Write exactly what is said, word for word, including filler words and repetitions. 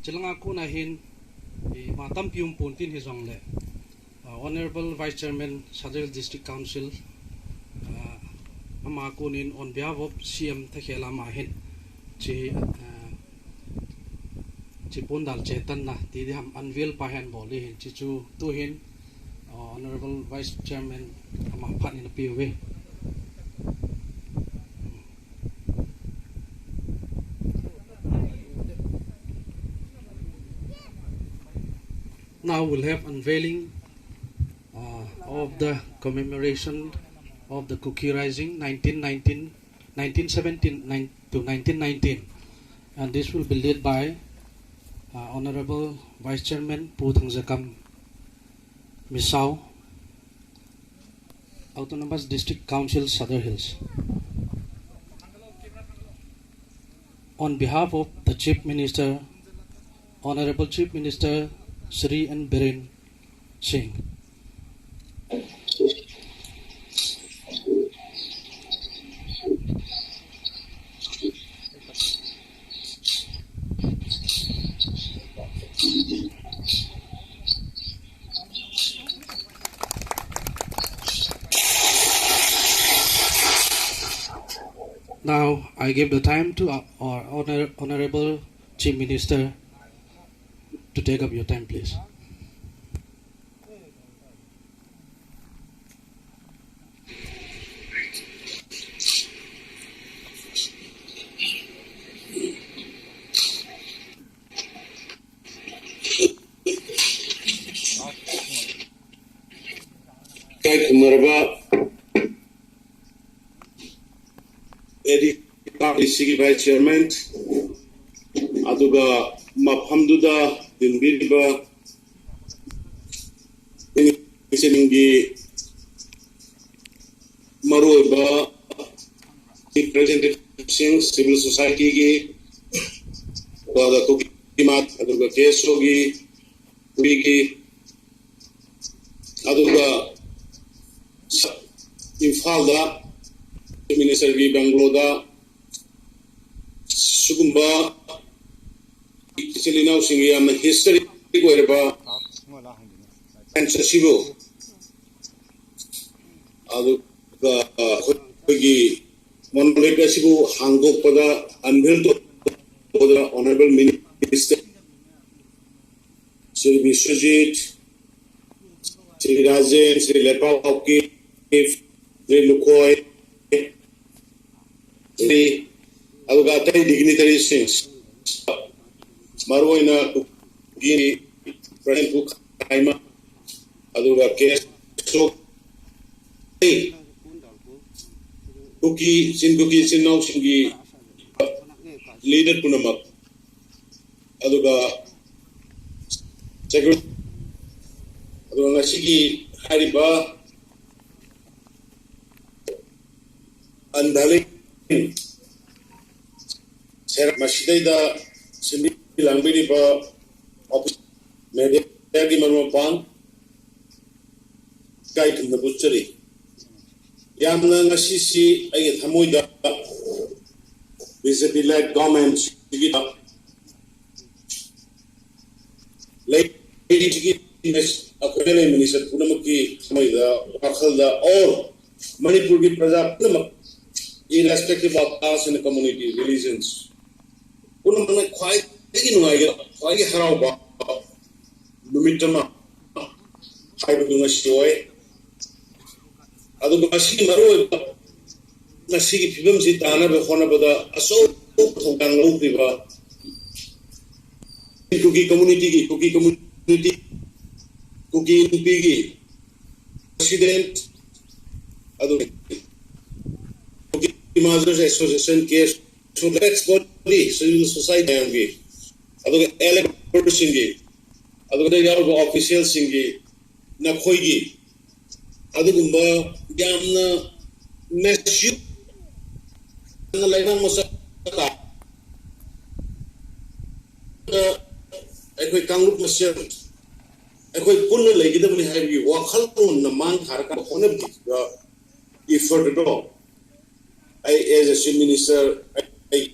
Chilanga kuna hin, eh, ma tampi um pon tin hi jong le, uh, Honorable Vice Chairman Sadar Hills District Council, uh, ama kunin on behalf of C M Thakhel ama hin, chi, uh, chi pondal chetan na, ti di ham unveil pa hen bol di hin, chi chu tu hin, uh, Honorable Vice Chairman ama phat in a pi uve. Now we'll have unveiling, uh, of the commemoration of the Kuki Rising nineteen nineteen, nineteen seventeen nine to nineteen nineteen. And this will be led by, uh, Honorable Vice Chairman Pu Thangjakam Misao, Autonomous District Council, Sadar Hills. On behalf of the Chief Minister, Honorable Chief Minister Shri N Biren Singh. Now, I give the time to our, our honor, Honorable Chief Minister to take up your time, please. ꯏꯀꯥꯏ ꯈꯨꯝꯅꯔꯕ ꯑꯦ ꯗꯤ ꯁꯤꯒꯤ vice chairman, ꯑꯗꯨꯒ ꯃꯐꯝꯗꯨꯗ ꯇꯤꯟꯕꯤꯔꯤꯕ ꯏꯆꯦꯁꯤꯡꯒꯤ ꯃꯔꯨꯑꯣꯏꯕ representativeꯁꯤꯡ, civil societyꯒꯤ, ꯑꯗꯨꯒ ꯀꯨꯀꯤꯃꯥꯠ, ꯑꯗꯨꯒ ꯀꯦ ꯑꯦꯁ ꯑꯣꯒꯤ, ꯀꯨꯀꯤꯒꯤ, ꯑꯗꯨꯒ ꯏꯝꯐꯥꯜꯗ ministerꯒꯤ bungalow ꯗ ꯁꯤꯒꯨꯝꯕ ꯏꯆꯤꯜ ꯏꯅꯥꯎꯁꯤꯡꯒꯤ ꯌꯥꯝꯅ ꯍꯤꯁꯇꯣꯔꯤꯛ ꯑꯣꯏꯔꯕ ꯐꯦꯟꯁ ꯑꯁꯤꯕꯨ, ꯑꯗꯨꯒ ꯑꯩꯈꯣꯏꯒꯤ ꯃꯣꯅꯣꯂꯤꯠ ꯑꯁꯤꯕꯨ ꯍꯥꯡꯗꯣꯛꯄꯗ, ꯑꯟꯚꯤꯜ ꯇꯧꯕꯗ, ꯑꯣꯅꯔꯦꯕꯜ ꯃꯤꯅꯤꯁꯇꯔ ꯁ꯭ꯔꯤ ꯕꯤꯁ꯭ꯋꯖꯤꯠ, ꯁ꯭ꯔꯤ ꯔꯥꯖꯦꯟ, ꯁ꯭ꯔꯤ ꯂꯦꯄꯥꯎ ꯍꯥꯎꯀꯤꯞ, ꯁ꯭ꯔꯤ ꯂꯨꯈꯣꯏ, ꯁ꯭ꯔꯤ, ꯑꯗꯨꯒ ꯑꯇꯩ ꯗꯤꯒꯅꯤꯇꯔꯤꯁꯤꯡ, ꯃꯔꯨꯑꯣꯏꯅ ꯀꯨꯀꯤ ꯄ꯭ꯔꯦꯁꯤꯗꯦꯟꯠ ꯈꯥꯏꯃ, ꯑꯗꯨꯒ ꯀꯦ ꯑꯦꯁ ꯑꯁꯣꯛ, ꯀꯨꯀꯤ ꯆꯤꯡ, ꯀꯨꯀꯤ ꯏꯆꯤꯟ ꯏꯅꯥꯎꯁꯤꯡꯒꯤ ꯂꯤꯗꯔ ꯄꯨꯝꯅꯃꯛ, ꯑꯗꯨꯒ ꯁꯦꯀ꯭ꯔꯦ-, ꯑꯗꯨꯒ ꯉꯁꯤꯒꯤ ꯍꯥꯏꯔꯤꯕ ꯑꯟꯙꯥꯂꯤꯡ ꯁꯦꯔ-, ꯃꯁꯤꯗꯩꯗ ꯁꯤꯟꯕꯤ ꯂꯥꯡꯕꯤꯔꯤꯕ ꯑꯣꯐꯤꯁ, ꯃꯦꯗꯤꯌꯥꯒꯤ ꯃꯔꯨꯞ ꯃꯄꯥꯡ, ꯏꯀꯥꯏ ꯈꯨꯝꯅꯕ ꯎꯠꯆꯔꯤ꯫ ꯌꯥꯝꯅ ꯉꯁꯤꯁꯤ ꯑꯩꯒꯤ ꯊꯃꯣꯏꯗ ꯕꯤ ꯖꯦ ꯄꯤ ꯂꯦꯗ ꯒꯚꯔꯟꯃꯦꯟꯠꯁꯤꯒꯤꯗ ꯂꯩꯔꯤꯁꯤꯒꯤ ꯑꯩꯈꯣꯏꯗ ꯂꯩꯔꯤꯕ ꯃꯤꯅꯤꯁꯇꯔ ꯄꯨꯝꯅꯃꯛꯀꯤ ꯊꯃꯣꯏꯗ, ꯋꯥꯈꯜꯗ, ꯑꯣꯔ ꯃꯅꯤꯄꯨꯔꯒꯤ ꯄ꯭ꯔꯖꯥ ꯄꯨꯝꯅꯃꯛ, irrespective of caste and community, religions, ꯄꯨꯝꯅꯃꯛꯅ ꯈ꯭ꯋꯥꯏꯗꯒꯤ ꯅꯨꯡꯉꯥꯏꯒꯗꯕ, ꯈ꯭ꯋꯥꯏꯗꯒꯤ ꯍꯔꯥꯎꯕ ꯅꯨꯃꯤꯠ ꯑꯃ ꯍꯥꯏꯕꯗꯨ ꯉꯁꯤ ꯑꯣꯏ꯫ ꯑꯗꯨꯒ ꯃꯁꯤꯒꯤ ꯃꯔꯨꯑꯣꯏꯕ, ꯃꯁꯤꯒꯤ ꯐꯤꯕꯝꯁꯤ ꯇꯥꯅꯕ ꯍꯣꯠꯅꯕꯗ ꯑꯆꯧꯕ ꯊꯧꯗꯥꯡ ꯂꯧꯈꯤꯕ ꯀꯨꯀꯤ ꯀꯝꯃ꯭ꯌꯨꯅꯤꯇꯤꯒꯤ, ꯀꯨꯀꯤ ꯀꯝꯃ꯭ꯌꯨꯅꯤꯇꯤ, ꯀꯨꯀꯤ ꯅꯨꯄꯤꯒꯤ ꯄ꯭ꯔꯦꯁꯤꯗꯦꯟꯠ, ꯑꯗꯨꯒ ꯀꯨꯀꯤ ꯃꯥꯗꯔꯁ ꯑꯦꯁꯣꯁꯤꯌꯦꯁꯟ, ꯀꯦ ꯑꯦꯁ, ꯁꯣꯁꯥꯏꯇꯤ ꯃꯌꯥꯝꯒꯤ, ꯑꯗꯨꯒ ꯑꯦꯂꯦꯛꯇꯔꯁꯤꯡꯒꯤ, ꯑꯗꯨꯒ ꯌꯥꯎꯔꯤꯕ ꯑꯣꯐꯤꯁꯤꯌꯦꯜꯁꯤꯡꯒꯤ, ꯅꯈꯣꯏꯒꯤ ꯑꯗꯨꯒꯨꯝꯕ ꯌꯥꯝꯅ ꯃꯦꯁ꯭ꯌꯨ-, ꯌꯥꯝꯅ ꯂꯩꯉꯥꯛ ꯃꯆꯥ ꯑꯩꯈꯣꯏ ꯀꯥꯡꯂꯨꯞ ꯃꯁꯦꯜ ꯑꯩꯈꯣꯏ ꯄꯨꯟꯅ ꯂꯩꯒꯗꯕꯅꯤ ꯍꯥꯏꯕꯒꯤ ꯋꯥꯈꯜꯂꯣꯟꯅ ꯃꯥꯡ ꯊꯥꯔꯀꯥꯟꯗ ꯍꯣꯠꯅꯕꯤꯈꯤꯕ ꯏꯐꯔꯠ ꯑꯗꯣ ꯑꯩ as a chief minister,